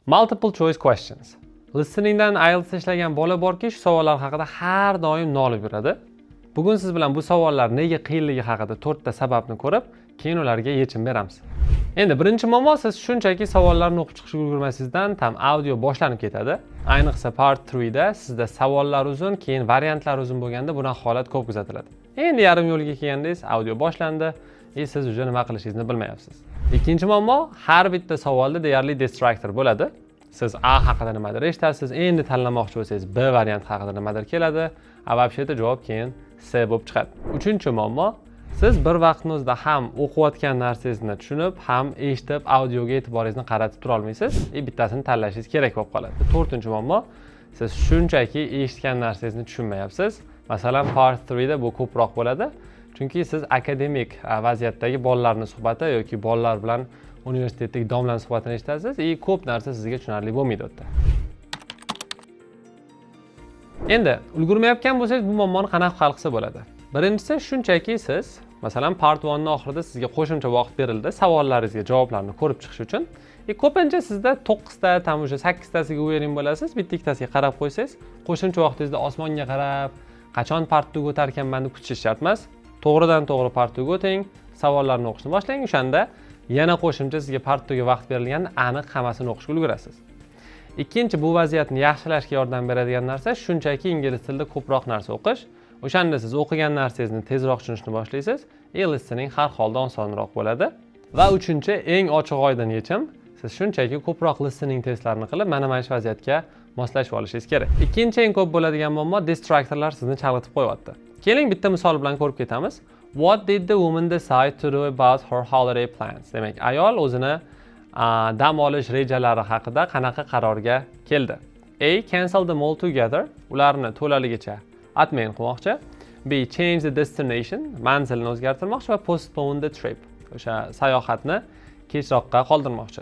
Multiple choice questions. Listeningdan IELTS ishlagan bola borki, shu savollar haqida har doim nolib yuradi. Bugun siz bilan bu savollar nega qiyinligi haqida to'rtta sababni ko'rib, keyin ularga yechim beramiz. Endi birinchi muammo: siz shunchaki savollarni o'qib chiqishga ulgurmasingizdan там audio boshlanib ketadi. Ayniqsa part 3 da sizda savollar uzun, keyin variantlar uzun bo'lganda bunaqa holat ko'p kuzatiladi. Endi yarim yo'lga kelgandingiz, audio boshlandi, и siz уже nima qilishingizni bilmayapsiz. Ikkinchi muammo: har bitta savolda deyarli distractor bo'ladi. Siz A haqida nimadir eshitasiz, endi tanlamoqchi bo'lsangiz, B varianti haqida nimadir keladi, а вообще-то javob keyin C bo'lib chiqadi. Uchinchi muammo: siz bir vaqtni o'zida ham o'qiyotgan narsangizni tushunib, ham eshitib, audioga e'tiboringizni qaratib tura olmaysiz и bittasini tanlashingiz kerak bo'lib qoladi. To'rtinchi muammo: siz shunchaki eshitgan narsangizni tushunmayapsiz. Masalan, part 3 da bu ko'proq bo'ladi. Chunki siz akademik vaziyatdagi bolalarni suhbati yoki bolalar bilan universitetdagi domlani suhbatini eshitasiz и ko'p narsa sizga tushunarli bo'lmaydi u yerda. Endi ulgurmayotgan bo'lsangiz, bu muammoni qanaqa hal qilsa bo'ladi? Birinchisi, shunchaki siz, masalan, part 1 ni oxirida sizga qo'shimcha vaqt berildi savollaringizga javoblarni ko'rib chiqish uchun. И ko'pincha sizda 9 ta, там уже 8 tasiga уверен bo'lasiz, bitta ikkitasiga qarab qo'ysangiz, qo'shimcha vaqtingizda osmonga qarab, qachon part 2 ga o'tar ekanman deb kutishingiz shart emas. To'g'ridan to'g'ri part 2 ga o'ting, savollarni o'qishni boshlang, o'shanda yana qo'shimcha sizga part 2 ga vaqt berilganda aniq hammasini o'qishga ulgurasiz. Ikkinchi, bu vaziyatni yaxshilashga yordam beradigan narsa shunchaki ingliz tilida ko'proq narsa o'qish. O'shanda siz o'qigan narsangizni tezroq tushunishni boshlaysiz и listening har holda osonroq bo'ladi. Va uchinchi, eng ochiq oydin yechim: siz shunchaki ko'proq listening testlarini qilib, mana shu vaziyatga moslashib olishingiz kerak. Ikkinchi eng ko'p bo'ladigan muammo: distractorlar sizni chalg'itib qo'yyapti. Keling, bitta misol bilan ko'rib ketamiz. What did the woman decide to do about her holiday plans? Demak, ayol o'zini dam olish rejalari haqida qanaqa qarorga keldi? A. Cancel them all together. Ularni to'laligicha отмен qilmoqchi. B. Change the destination. Manzilni o'zgartirmoqchi va postpone the trip. O'sha sayohatni kechroqqa qoldirmoqchi.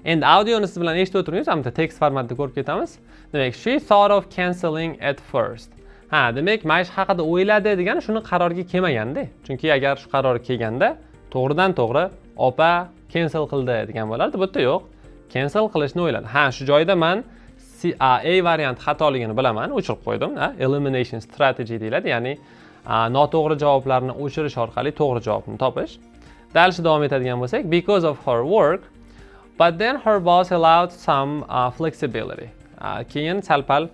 Endi audioni siz bilan eshitib o'tirmaymiz, bitta tekst formatida ko'rib ketamiz. Demak, she thought of canceling at first. Ha, demak, mana shu haqida o'yladi degani shuni qarorga kelmaganda. Chunki agar shu qarorga kelganda, to'g'ridan to'g'ri opa cancel qildi degan bo'lardi. Bu yerda yo'q. Cancel qilishni o'yladi. Ha, shu joyda man C, A varianti xatoligini bilaman, o'chirib qo'ydim. Ha, elimination strategy deyiladi, ya'ni noto'g'ri javoblarni o'chirish orqali to'g'ri javobni topish. Дальше davom etadigan bo'lsak, because of her work, but then her boss allowed some flexibility. Keyin sal-pal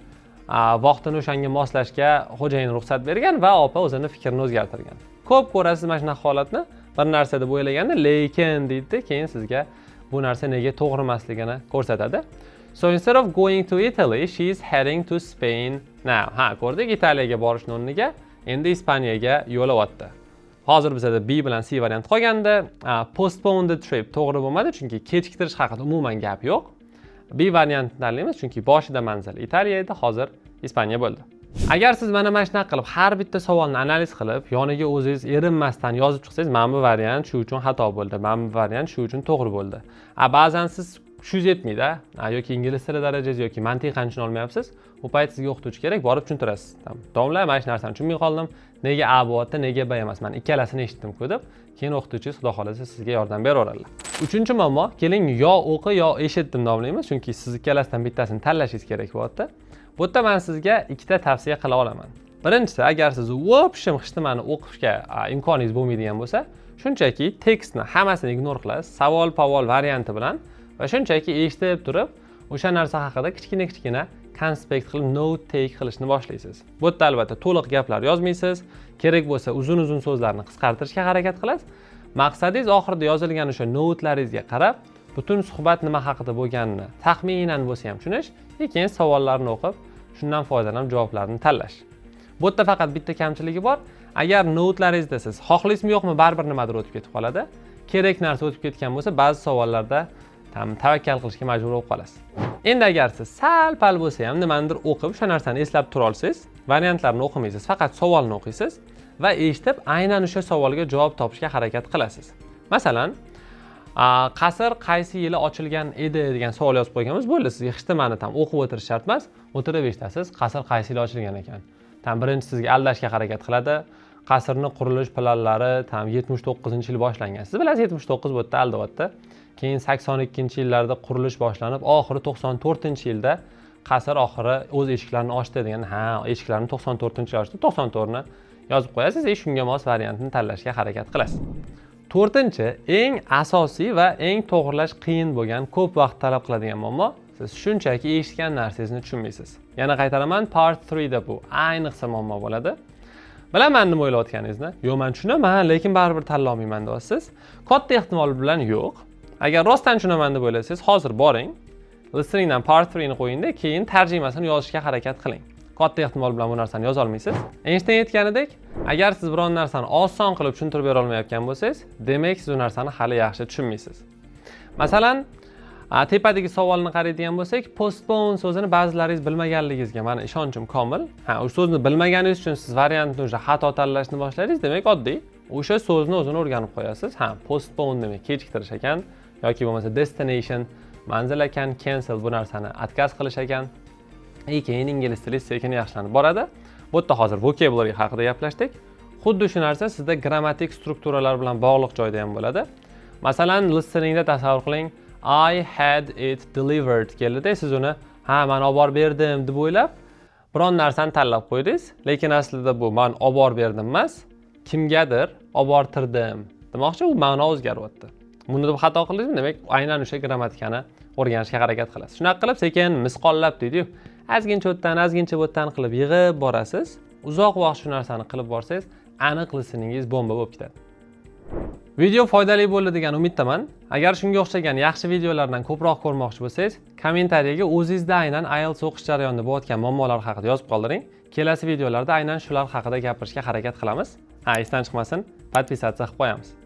vaqtini o'shanga moslashga xo'jayin ruxsat bergan va opa o'zini fikrini o'zgartirgan. Ko'p ko'rasiz mana shunaqa holatni, bir narsa deb o'ylaganda, lekin deydi, keyin sizga bu narsa nega to'g'ri emasligini ko'rsatadi. So instead of going to Italy, she is heading to Spain now. Ha, ko'rdik, Italiyaga borishni o'rniga endi Ispaniyaga yo'l olyapti. Hozir bizada B bilan C varianti qolgandi. Postpone the trip to'g'ri bo'lmadi, chunki kechiktirish haqida umuman gap yo'q. B variantini tanlaymiz, chunki boshida manzil Italiya edi, hozir Ispaniya bo'ldi. Agar siz mana shunaqa qilib har bitta savolni analiz qilib, yoniga o'zingiz erinmasdan yozib chiqsangiz, mana bu variant shu uchun xato bo'ldi, mana bu variant shu uchun to'g'ri bo'ldi. А ba'zan siz tushingiz yetmaydi, yoki ingliz tili darajangiz yoki mantiqan tushuna olmayapsiz. U payt sizga o'qituvchi kerak, borib tushuntirasiz. "Domla, mana shu narsani tushunmay qoldim. Nega A bo'lyapti, nega B emas? Men ikkalasini eshitdim-ku", deb, keyin o'qituvchingiz, xudo xohlasa, sizga yordam beraveradilar. Uchinchi muammo: keling, yo o'qi, yo eshit deb nomlaymiz, chunki siz ikkalasidan bittasini tanlashingiz kerak bo'lyapti. Bu yerda men sizga ikkita tavsiya qila olaman. Birinchisi, agar siz в общем hech nimani o'qishga imkoningiz bo'lmaydigan bo'lsa, shunchaki tekstni hammasini ignore qilasiz, savol pavol varianti bilan, va shunchaki eshitib turib, o'sha narsa haqida kichkina kichkina konspekt qilib, note take qilishni boshlaysiz. Bu yerda albatta to'liq gaplar yozmaysiz, kerak bo'lsa uzun uzun so'zlarni qisqartirishga harakat qilasiz. Maqsadingiz oxirida yozilgan o'sha notelaringizga qarab, butun suhbat nima haqida bo'lganini taxminan bo'lsa ham tushunish, keyin savollarni o'qib, shundan foydalanib javoblarni tanlash. Bu yerda faqat bitta kamchiligi bor: agar notelaringizda siz xohlaysizmi yo'qmi, baribir nimadir o'tib ketib qoladi. Kerak narsa o'tib ketgan bo'lsa, ba'zi savollarda там tavakkal qilishga majbur bo'lib qolasiz. Endi agar siz sal pal bo'lsa ham nimanidir o'qib, o'sha narsani eslab tura olsangiz, variantlarni o'qimaysiz, faqat savolni o'qiysiz va eshitib, aynan o'sha savolga javob topishga harakat qilasiz. Masalan, "Qasr qaysi yili ochilgan edi?" degan savol yozib qo'yganmiz. Bo'ldi, sizga hech nimani там o'qib o'tirish shart emas. O'tirib eshitasiz, qasr qaysi yili ochilgan ekan. Там birinchi sizga aldashga harakat qiladi: qasrni qurilish planlari там 79-yil boshlangan. Siz bilasiz, 79 bu yerda aldayapti. Keyin 82-yillarda qurilish boshlanib, oxiri 94-yilda qasr oxiri o'z eshiklarini ochdi degan. Ha, eshiklarini 94-yil ochdi, 94ni yozib qo'yasiz и shunga mos variantni tanlashga harakat qilasiz. To'rtinchi, eng asosiy va eng to'g'irlash qiyin bo'lgan, ko'p vaqt talab qiladigan muammo: siz shunchaki eshitgan narsangizni tushunmaysiz. Yana qaytaraman, part 3 da bu ayniqsa muammo bo'ladi. Bilaman nima o'ylayotganingizni. "Yo'q, man tushunaman, lekin baribir tanlolmayman", deyapsiz. Katta ehtimol bilan yo'q. Agar rostdan tushunaman deb o'ylasangiz, hozir boring, listeningdan part 3 ni qo'yingda, keyin tarjimasini yozishga harakat qiling. Katta ehtimol bilan bu narsani yozolmaysiz. Eynshteyn aytganidek, agar siz biron narsani oson qilib tushuntirib bera olmayotgan bo'lsangiz, demak, siz u narsani hali yaxshi tushunmaysiz. Masalan, tepadagi savolni qaraydigan bo'lsak, postpone so'zini ba'zilaringiz bilmaganligingizga mani ishonchim komil. Ha, o'sha so'zni bilmaganingiz uchun siz variantni уже xato tanlashni boshladingiz. Demak, oddiy o'sha so'zni o'zini o'rganib qo'yasiz. Ha, postpone demak kechiktirish ekan yoki bo'lmasa destination manzil ekan, cancel bu narsani отказ qilish ekan. И keyin ingliz tili sekin yaxshilanib boradi. Bu yerda hozir vocabulary haqida gaplashdik. Xuddi shu narsa sizda grammatik strukturalar bilan bog'liq joyda ham bo'ladi. Masalan, listeningda tasavvur qiling, "I had it delivered" keldida, siz uni "ha, man olib borib berdim" deb o'ylab biron narsani tanlab qo'ydingiz, lekin aslida bu "man olib borib berdim" emas, "kimgadir olib bortirdim" demoqchi, u ma'no o'zgaryapti. Buni deb xato qildingizmi, demak, aynan o'sha grammatikani o'rganishga harakat qilasiz. Shunaqa qilib sekin, misqollab deydiyu, ozgincha u yerdan, ozgincha bu yerdan qilib yig'ib borasiz. Uzoq vaqt shu narsani qilib borsangiz, aniq listeningiz bomba bo'lib ketadi. Video foydali bo'ldi degan umiddaman. Agar shunga o'xshagan yaxshi videolardan ko'proq ko'rmoqchi bo'lsangiz, kommentariyaga o'zingizda aynan IELTS o'qish jarayonida bo'layotgan muammolar haqida yozib qoldiring. Kelasi videolarda aynan shular haqida gapirishga harakat qilamiz. Ha, esdan chiqmasin, подписаться qilib qo'yamiz.